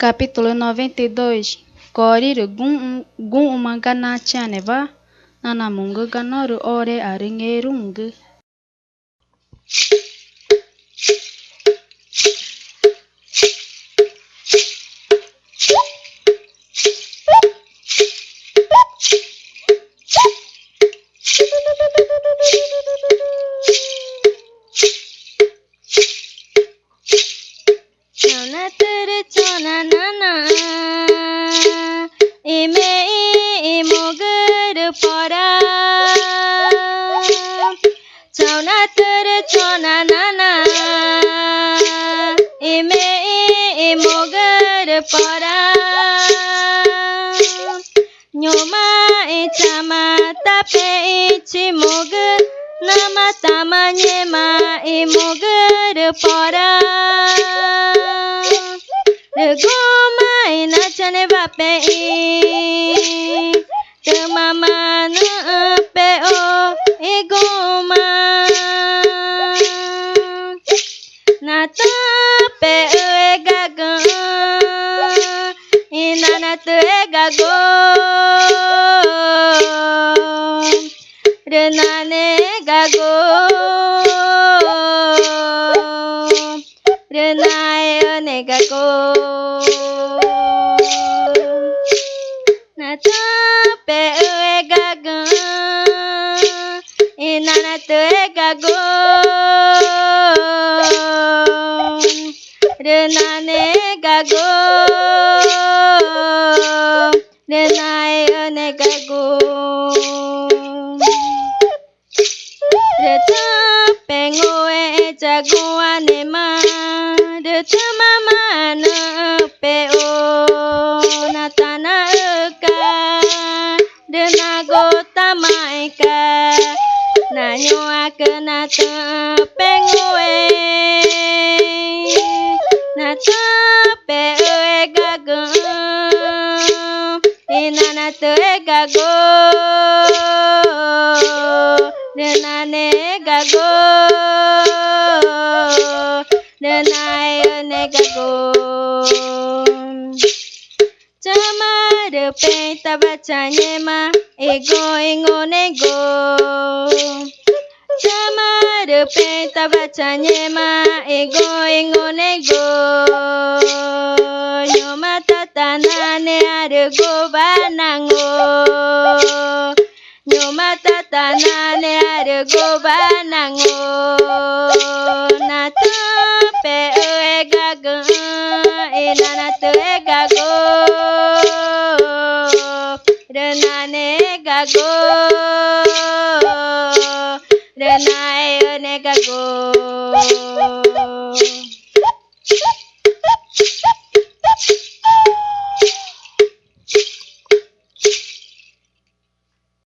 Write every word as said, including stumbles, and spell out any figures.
Capítulo noventa e dois. Cori rü guxũ, guxü̃ma ga nachüãnewa. Nanamugü ga norü orearü ngẽxguxü̃gü. Chonatürü chonanana, i mexü̃ i mugü rü pora. Chonatürü chonanana, i mexü̃ i mugü rü pora. Ñu̱xma i chama ta pexü̃ i chimugü, namaxtama ngẽma i mugü rü pora. Rü guxü̃ma i nachüãnewa pexü̃, tüxü̃ mama nüxü̃ pexü̃ i guxü̃ma. Natüxü̃ pexü̃ egagüxü̃, inanatüxü̃ egagu. Rü nanegagu, rü naeünegagu. Natüxü̃ pexü̃ egagüxü̃, inanatüxü̃ egagu. Rü nanegagu, rü naeünegagu. Rü tüxü̃ pengüxü̃ eyaguãnema, rü tüxü̃ mama nüxü̃ pexü̃ natanaxü̃ca̱x, rü nagutamaxẽca̱x. Nañuxãcü natüxü̃ pengüxü̃, natüxü̃ pexü̃ egagüxü̃, inanatüxü̃ egagu. Rü nanegagu, rü naeünegagu. Chama rü pexü̃tawa changẽma i guxü̃ i ngunexü̃gu. Chama rü pexü̃tawa changẽma i guxü̃ i ngunexü̃gu. Ñu̱xma ta tananearüguwa nangu. Ñu̱xma ta tananearüguwa nangu. Natüxü̃ pexü̃ egagüxü̃, inanatüxü̃ egagu. Rü nanegagu, rü naeünegagu.